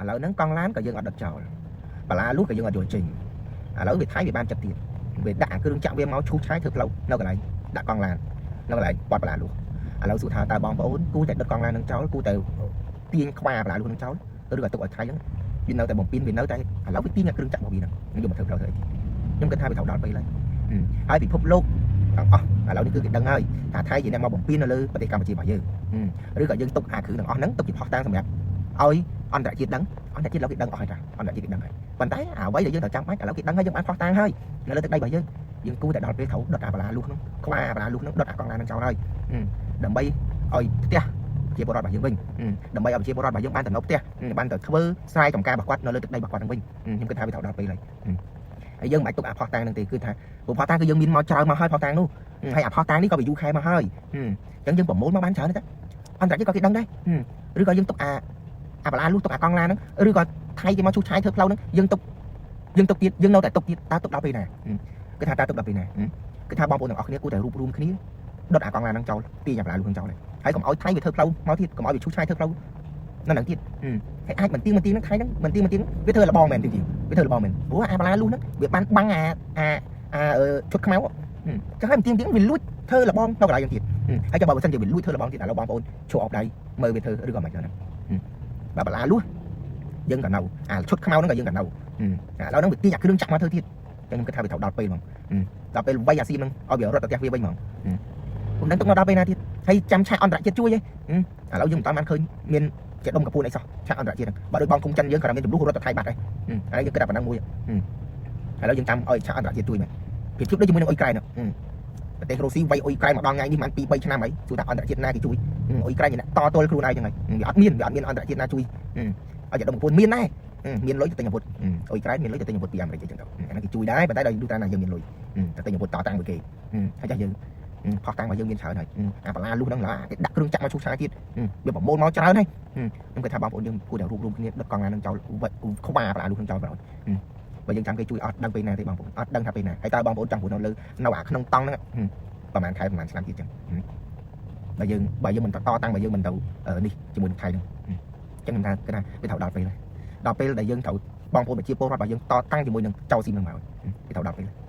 ឥឡូវហ្នឹងកង់ឡានក៏យើងអត់ដុតចោលបន្លាលួសក៏យើងអត់យកចេញឥឡូវវាថៃវាបានចិត្តទៀតវាដាក់អាគ្រឿងចាក់វាមកឈូសឆាយធ្វើផ្លូវនៅកន្លែងដាក់កង់ឡាននៅកន្លែងបាត់បន្លាលួសឥឡូវសួរថាតើបងប្អូនគួរតែដុតកង់ឡាននឹងចោលគួរតែទាញខ្វាបន្លាលួសនឹងចោលឬក៏ទុកឲ្យថៃហ្នឹងវានៅតែបំពេញវានៅតែឥឡូវវាទាញអាគ្រឿងចាក់របស់វាហ្នឹងយកមកធ្វើផ្លូវធ្វើអីទៀតខ្ញុំគិតថាវាត្រូវដល់ពេលហើយហើយពិភពលោកទាំងអស់ឥឡូវនេះគឺគេដឹងហើយថាថៃជាអ្នកមកបំពេញនៅលើប្រទេសកម្ពុជារបស់យើងឬក៏យើងទុកអាគ្រឿងទាំងអស់ហ្នឹងទុកជាភស្តុតាងសម្រាប់ឲ្យអន្តរជាតិដឹងអន្តរជាតិឥឡូវគេដឹងអស់ហើយតាអន្តរជាតិគេដឹងហើយប៉ុន្តែអ្វីដែលយើងត្រូវចាំបាច់ឥឡូវគេដឹងហើយយើងបានភស្តុតាងហើយនៅលើទឹកដីរបស់យើងយើងគួរតែដល់ពេលត្រូវដុតអាបន្លាលួសហ្នឹងខ្វាអាបន្លាលួសហ្នឹងដុតអាកង់ឡានហ្នឹងចោលហើយដើម្បីឲ្យផ្ទះប្រជាពលរដ្ឋរបស់យើងវិញដើម្បីឲ្យប្រជាពលរដ្ឋរបស់យើងបានទៅនៅផ្ទះបានទៅធ្វើស្រែចម្ការរបស់គាត់នៅលើទឹកដីរបស់គាត់ហ្នឹងវិញខ្ញុំគិតថាវាត្រូវដល់ពេលហើយហើយយើងមិនបាច់ទុកអាភស្តុតាងហ្នឹងទេគឺថាព្រោះភស្តុតាងគឺយើងមានមកច្រើនមកហើយភស្តុតាងនោះហើយអាភស្តុតាងនេះក៏វាយូរខែមកហើយអញ្ចឹងយើងប្រមូលមកបានច្រើនទេអន្តរជាតិក៏គេដឹងដែរឬក៏យើងទុកអាបន្លាលួសទុកអាកង់ឡានហ្នឹងឬក៏ថៃគេមកឈូសឆាយធ្វើផ្លូវហ្នឹងយើងទុកយើងទុកទៀតយើងនៅតែទុកទៀតតើទុកដល់ពេលណាគឺថាតើទុកដល់ពេលណាគឺថាបងប្អូនទាំងអស់គ្នាគួរតែរួបរួមគ្នាដុតអាកង់ឡានហ្នឹងចោលទាញអាបន្លាលួសហ្នឹងចោលហើយកុំឲ្យថៃវាធ្វើផ្លូវមកទៀតកុំឲ្យវាឈូសឆាយធ្វើផ្លូវនៅហ្នឹងទៀតហើយអាចមិនទៀងមិនទៀងហ្នឹងថៃហ្នឹងមិនទៀងមិនទៀងវាធ្វើលបងមែនទីវាធ្វើលបងមែនព្រោះអាបន្លាលួសហ្នឹងវាបានបាំងអាអាអាឈុតខ្មៅចឹងហើយមិនទៀងទៀងវាលួចធ្វើលបងនៅកន្លែងហ្នឹងទៀតហើយចាំបើសិនជាវាលួចធ្វើលបងទៀតឥឡូវបងប្អូនឈប់អបដៃមើលវាធ្វើឬក៏មិនចឹងហ្នឹងបើបន្លាលួសយើងក៏នៅអាឈុតខ្មៅហ្នឹងក៏យើងក៏នៅឥឡូវហ្នឹងវាទាញអាគ្រឿងចាក់មកធ្វើទៀតចឹងខ្ញុំគិតថាវាត្រូវដល់ពេលហ្មងដល់ពេលវៃអាស៊ីមហ្នឹងឲ្យវារត់ទៅផ្ទះវាវិញហ្មងខ្ញុំដឹងទុកនៅដល់ពេលណាទៀតហើយចាំឆាកអន្តរជាតិជួយឯងឥឡូវយើងមិនតាន់បានឃើញមានជាដុំកពួនអីសោះឆាកអន្តរជាតិហ្នឹងបើដូចបងគុំចិនយើងក៏មានចំនួនរត់ទៅថៃបាត់ដែរហើយយើងគិតតែប៉ុណ្ណឹងមួយឥឡូវយើងចាំឲ្យឆាកអន្តរជាតិជួយមែនប្រៀបធៀបដូចជាមួយនឹងអ៊ុយក្រែនប្រទេសរុស្ស៊ីវាយអ៊ុយក្រែនមកដល់ថ្ងៃនេះមិន2 3ឆ្នាំហើយសួរថាអន្តរជាតិណាគេជួយអ៊ុយក្រែនជាអ្នកតទល់ខ្លួនឯងចឹងហើយវាអត់មានអន្តរជាតិណាជួយឲ្យជាដុំកពួនមានដែរមានលុយទៅទិញអាវុធអ៊ុយក្រែនមានលុយទៅទិញអាវុធពីអាមេរិកអញ្ចឹងទៅអាហ្នឹងគេជួយដែរប៉ុន្តែដល់យូរតាណាយើងមានលុយទៅទិញអាវុធតតាំងមួយគេហើយចាស់យើងផុសតាំងរបស់យើងមានច្រើនហើយអាបន្លាលុះហ្នឹងឡាគេដាក់គ្រឿងចាក់មកឈូសឆាយទៀតវាប្រមូលមកច្រើនហើយខ្ញុំគិតថាបងប្អូនយើងគួរតែរួបរួមគ្នាដុតកង់ឡានហ្នឹងចោលខ្វាបន្លាលុះហ្នឹងចោលបណ្ដោយបើយើងចាំគេជួយអត់ដឹងពេលណាទេបងប្អូនអត់ដឹងថាពេលណាហើយតើបងប្អូនចង់ព្រោះនៅលើនៅអាក្នុងតង់ហ្នឹងប្រហែលខែប្រហែលឆ្នាំទៀតចឹងបើយើងមិនតតាំងបើយើងមិនទៅនេះជាមួយនឹងថៃហ្នឹងចឹងខ្ញុំថាគឺថាវាត្រូវដល់ពេលហើយដល់ពេលដែលយើងត្រូវបងប្អូនប្រជាពលរដ្ឋរបស់យើងតតាំងជាមួយនឹងចៅស៊ីមនឹងមកវាត្រូវដល់ពេលហើយ។